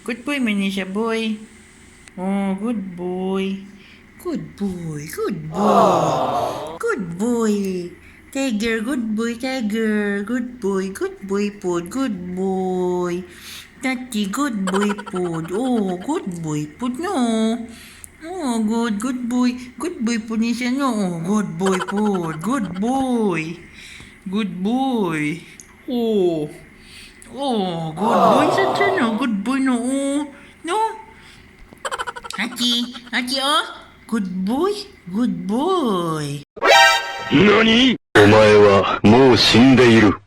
Good boy man ni siya, boy. Oh, good boy. Good boy, good boy. Good boy. Tiger, good boy, tiger. Good boy po, good boy. Tati, good boy po. Oh, good boy po, no. Oh, good, good boy. Good boy po ni siya, no. Oh, good boy po. Good boy. Good boy. Oh. Oh, good boy sa siya, no. Good boy, no. Oh. No. Hachi, Hachi, oh. Good boy, good boy. 何お前はもう死んでいる。